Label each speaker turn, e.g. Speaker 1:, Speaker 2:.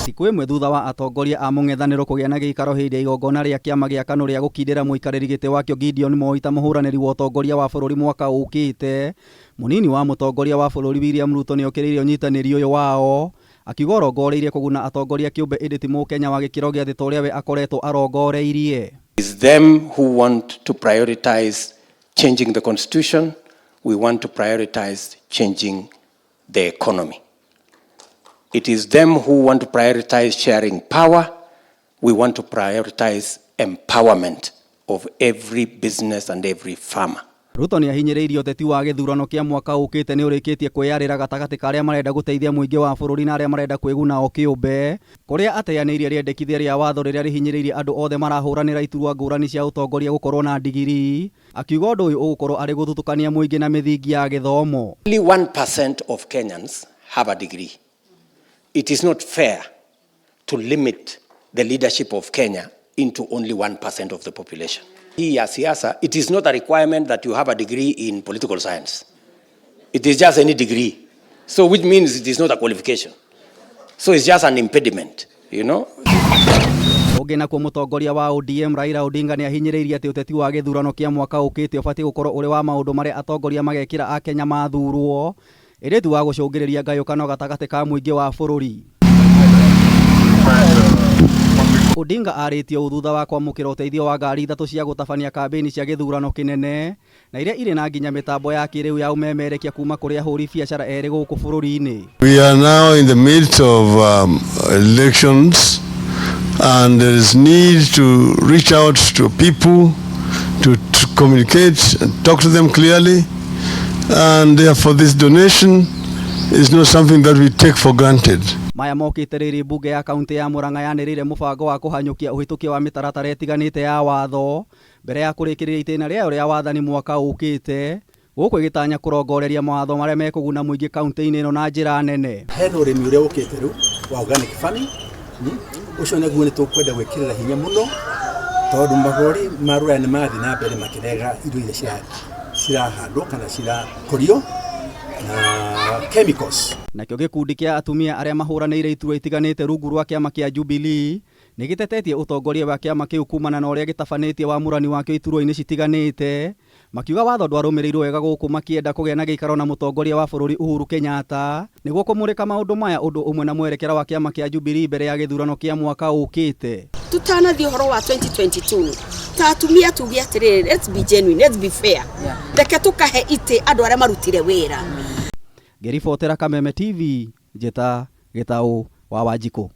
Speaker 1: Thikũ ĩmwe thutha wa atongoria a mũng'ethanĩro kũgĩa na gĩikaro hĩndĩ ya igongona rĩa kĩama gĩa KANU rĩa gũkindĩra mũikarĩri gĩtĩ wakĩo Gideon Moi ta mũhũranĩri wa ũtongoria wa bũrũri mwaka ũkĩte, mũnini wa mũtongoria wa bũrũri William Ruto nĩokĩrĩire ũnyitanĩri ũyũ wao, akiuga ũrongoreirie kũguna atongoria kĩũmbe ĩndĩ ti mũkenya wa gĩkĩro gĩa thĩ ta ũrĩa we akoretwo arongoreirie.
Speaker 2: It's them who want to prioritize changing the constitution. We want to prioritize changing the economy. It is them who want to prioritize sharing power. We want to prioritize empowerment of every business and every farmer.
Speaker 1: Ruto nĩ ahinyĩrĩirie ũteti wa gĩthurano kĩa mwaka ũkĩte nĩ ũrĩkĩtie kwĩyarĩra gatagatĩ ka arĩa marenda gũteithia mũingĩ wa bũrũri na arĩa marenda kwĩguna o kĩũmbe, kũrĩa ateanĩirie rĩendekithia rĩa watho rĩrĩa rĩhinyĩrĩirie andũ othe marahũranĩra iturwa ngũrani cia ũtongoria gũkorwo na ndigiri, akiuga ũndũ ũyũ ũgũkorwo arĩ gũthutũkania mũingĩ na mĩthingi ya gĩthomo.
Speaker 2: Only 1% of Kenyans have a degree. It is not fair to limit the leadership of Kenya into only 1% of the population. Hii ya siasa, it is not a requirement that you have a degree in political science. It is just any degree. So which means it is not a qualification. So it's just an impediment.
Speaker 1: Ũngĩ nakuo mũtongoria wa ODM Raila Odinga nĩ ahinyĩrĩirie atĩ ũteti wa gĩthurano kĩa mwaka ũkĩte ũbatiĩ gũkorwo ũrĩ wa maũndũ marĩa atongoria magekĩra akenya mathurwo, ĩndĩ ti wa gũcũngĩrĩria ngayũkano gatagatĩ ka mũingĩ wa bũrũri. Odinga arĩtie ũũ thutha wa kwamũkĩra ũteithio wa ngari ithatũ cia gũtabania kambĩini cia gĩthurano kĩnene na iria irĩ na nginya mĩtambo ya kĩrĩu ya ũmemerekia kuma kũrĩ ahũri biacara erĩ gũkũ bũrũri-inĩ.
Speaker 3: We are now in the midst of elections and there is need to reach out to people, to communicate and talk to them clearly. And therefore this donation is not something that we take for granted.
Speaker 1: Maya mokĩte rĩrĩ mbunge ya kaunti ya Murang'a yanĩrĩire mũbango wa kũhanyũkia ũhĩtũkia wa mĩtaratara ĩtiganĩte ya watho mbere ya kũrĩkĩrĩria itĩna rĩayo rĩa wathani mwaka ũkĩte, gũkũ ĩgĩtanya kũrongoreria mawatho marĩa mekũguna mũingĩ kaunti-inĩ ĩno na njĩra nene.
Speaker 4: Hena ũrĩmi ũrĩa ũkĩte rĩu wa organic farming, ũcio naguo nĩ tũkwenda gwĩkĩrĩra hinya mũno tondũ mabũrũri ma rũraya nĩ marathiĩ na mbere makĩrega indo iria cirahandwo kana cirakũrio na chemicals.
Speaker 1: Nakĩo gĩkundi kĩa atumia arĩa mahũranĩire iturwa itiganĩte rungu rwa kĩama kĩa Jubilee nĩ gĩtetetie ũtongoria wa kĩama kĩu kumana na ũrĩa gĩtabanĩtie wamũrani wakĩo iturwa-inĩ citiganĩte, makiuga watho ndwarũmĩrĩirwo wega gũkũ makĩenda kũgĩa na gĩikaro na mũtongoria wa bũrũri Uhuru Kenyatta nĩguo kũmũrĩka maũndũ maya ũndũ ũmwe na mwerekera wa kĩama kĩa Jubilee mbere ya gĩthurano kĩa mwaka ũkĩte.
Speaker 5: Tutanathiĩ ũhoro wa 2022 ta atumia tuge atĩrĩrĩ, let's be genuine, let's be fair, reke tũkahe itĩ andũ arĩa marutire wĩra.
Speaker 1: Ngĩribotera Kameme TV, njĩta Gĩtaũ wa Wanjikũ.